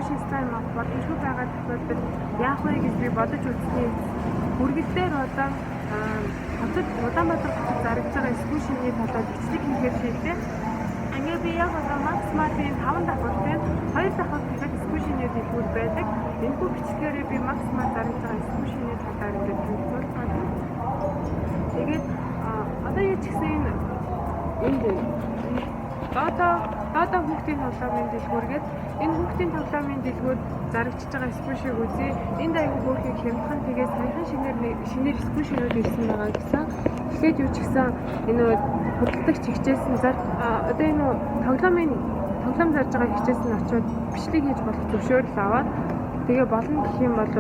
squishy slime авах боломжгүй байгаа тохиолдолд яах вэ гэж би бодож үзсний бүргэд дээр болон хотод Улаанбаатар хотод зарагдж байгаа squishy-ний талаар бичлэг хийхээр шийдлээ. Ингээ би яг одоо Max Mart-ын 5 давхартай 2 давхар дахиад squishy-ний дэлгүүр байдаг. Энэхүү бичлэгээрээ би Max Mart зарагдж байгаа squishy-ний талаар ингээд танилцуулцгаая. Тэгээд одоо юу ч гэсэн энэ энд Додо хүүхдийн тоглоомын дэлгүүр гээд энэ хүүхдийн тоглоомын дэлгүүр зарагдж байгаа squishy-г үзье. Энд аягүй хөөрхийг хямдхан тэгээд саяхан шинээр squishy-нууд ирсэн байгаа гэсэн. Тэгэхээр юу ч гэсэн энэ худалдагч хичээсэн зар одоо энэ тоглоом зарж байгаа хичээс нь очиод бичлэг хийж болох зөвшөөрөл аваад тэгээ болно гэх юм бол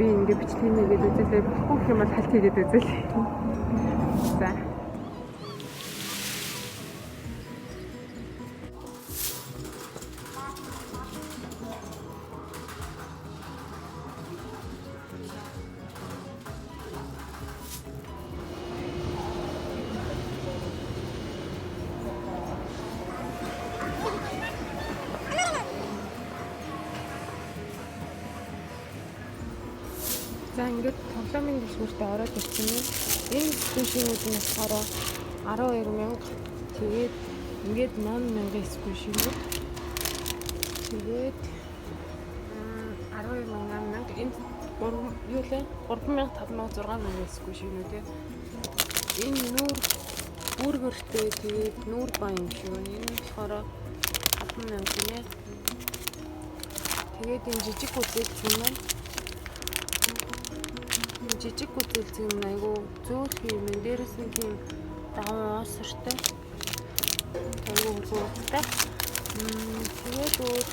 би ингээ бичлэг хийгээд үзээлээ. Болохгүй гэх юм бол хальт хийгээд үзээлээ. За. За ингээд тоглоомын дэлгүүртээ ороод ирсэн юм. Энэ squishy-нууд нь болохоор 12,000, тэгээд ингээд 8,000 squishy-нууд. Тэгээд 12,000, 8,000, энд 3 юу лээ? 3,000, 5,000, 6,000 squishy-нууд. Энэ нүүр бүргэртэй тэгээд нүүр бан юм шиг байна. Энэ болохоор 5,000 гинэ. Тэгээд энэ жижиг гүзээлцэн маань жижиг гүзээлцэн юм айгу зөөлхөн юм. Дээрээс нь тийм даван осортой. Айгу хөргөөхтэй. Тэгээд өөр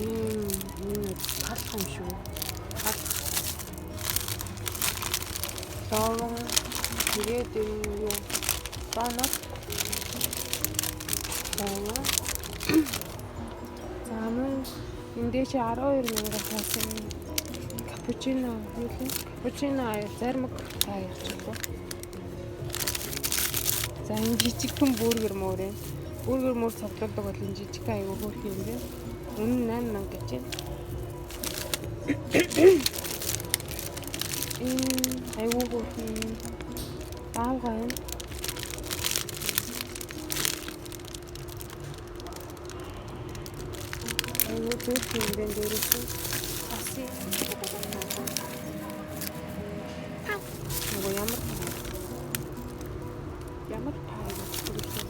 энэ талх юм шүү. Талх. Ловон. Тэгээд энэ юу? Донот. Ловон. За мөн энэ дээш 12,000 хасан капучино юу лээ? Капучино зармаг та ярьчихгүй. За энэ жижигхэн бургер мөр юм. Бургер мөр цуглуулдаг бол энэ жижигхэн айгүй хөөрхөн юм байна. Үнэ нь 8,000 гэж байна. Энэ айгүй хөөрхөн баавгай юм. Айгүй зөөлхөн юм байна дээрээс нь. Бас нөгөө ямар пай? Ямар пай гэж хэлсэн.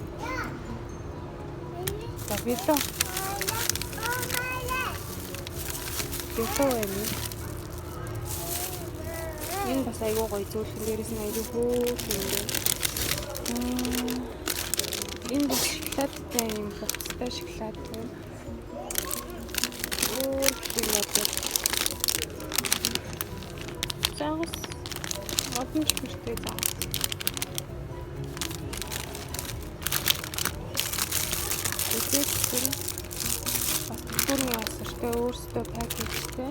За билүү. Билүү байна. Энэ бас айгүй гоё зөөлхөн дээрээс нь айгүй хөөрхөн юм байна. Энэ бас шоколадтай юм хувцастай шоколад байна. Өөр юм бодлоо. Загас модон чихэртэй загас. Эдгээр бас түлхүүрний осортой өөрсдөө пакэжтэй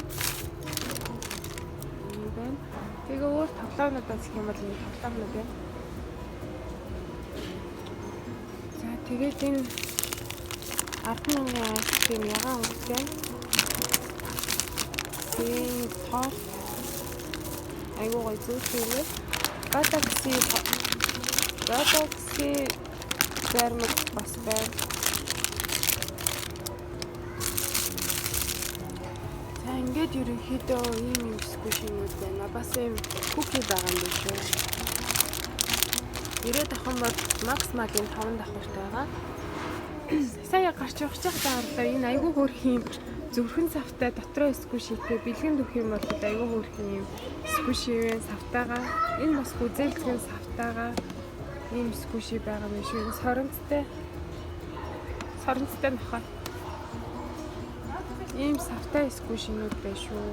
юм байна. Тэгээ өөр тоглоомнуудаас гэх юм бол энэ тоглоомнууд байна. За тэгээд энэ 10,000 айс тийм ягаан өнгөтэй. Тийм торт айгуу гоё зөөлхөн юм. Galaxy зармаг бас байна. За ингээд ерөнхийдөө ийм юм squishy-нууд байна. Бас ийм cookie байгаа юм биш үү? Ирээд авах юм бол Max Mart-ын 5 давхартай байгаа. Сая гарч явах чахтаа харлаа. Энэ айгуу хөөрхөн юм зөвхөн савтай дотроо squishy-тэй бэлгэнд өгөх юм бол айгүй хөөрхөн юм squishy вэ савтайгаа. Энэ бас гүзээлцгэн савтайгаа ийм squishy байгаа юм шүү. Энэ соронцтой нохой. Ийм савтай squishy-нууд байна шүү.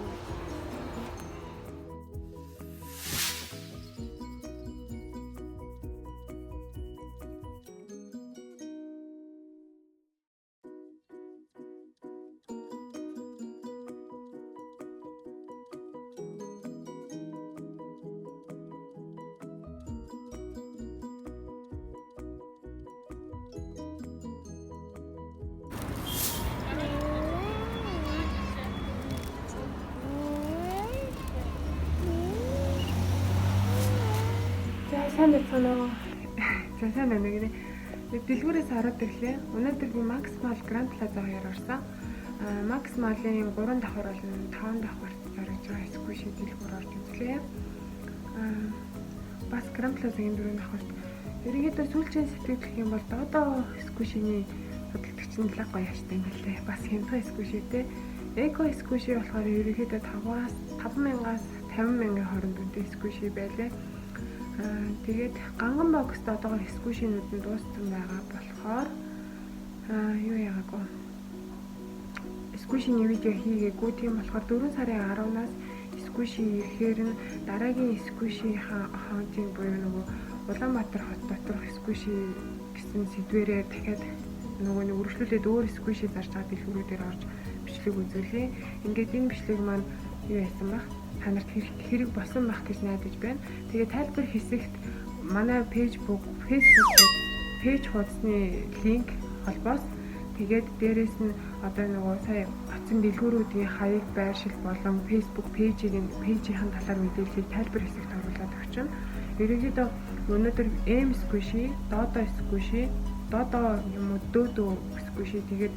сайн байцгаана уу? За, сайн байна гинэ. Дэлгүүрээс ороод ирлээ. Өнөөдөр би Max Mall Grand Plaza хоёр орсон. Max Mall-ын 3 давхар болон 5 давхарт зарж байгаа squishy дэлгүүр орж үзлээ. Бас Grand Plaza-гийн 4 давхарт. Ерөнхийдөө сүүлчийн сэтгэл гэх юм бол Dodo squishy-ний худалдагч нь лаг гоё аштай юм билээ. Бас хямдхан squishy-тэй. Eco squishy болохоор ерөнхийдөө 5-аас 5000-аас 50 мянган хооронд үнэтэй squishy байлээ. Тэгээд ганган box т одоогор squishy-нүүд нь дууссан байгаа болохоор юу яагаагүй. Squishy-ний видео хийгээгүй. Тийм болохоор 4 сарын 10-наас squishy ирэхээр нь дараагийн squishy hunting буюу нөгөө Улаанбаатар хот доторх squishy гэсэн сэдвэрээр дахиад нөгөө нэг үргэлжлүүлээд өөр squishy зарж байгаа дэлгүүрүүдээр орж бичлэг үзүүлье. Ингээд энэ бичлэг маань юу яасан бах? Та нарт хэрэг болсон байх гэж найдаж байна. Тэгээ тайлбар хэсэгт манай Facebook page хуудасны линк холбоос, тэгээд дээрэс нь одоо нөгөө сая очсон дэлгүүрүүдийн хаяг, байршил болон Facebook page-ийн талаар мэдээллийг тайлбар хэсэгт оруулаад өгчнө. Ерөнхийдөө өнөөдөр M squishy, Dodo squishy, Dodo юм уу, Dodo squishy, тэгээд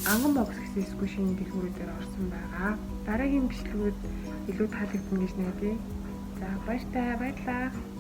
ганган box гэсэн squishy-ийн дэлгүүрүүдээр орсон байгаа. Дараагийн бичлэгүүд илүү таалагдана гэж найдаа. За, баяртай, баярлалаа.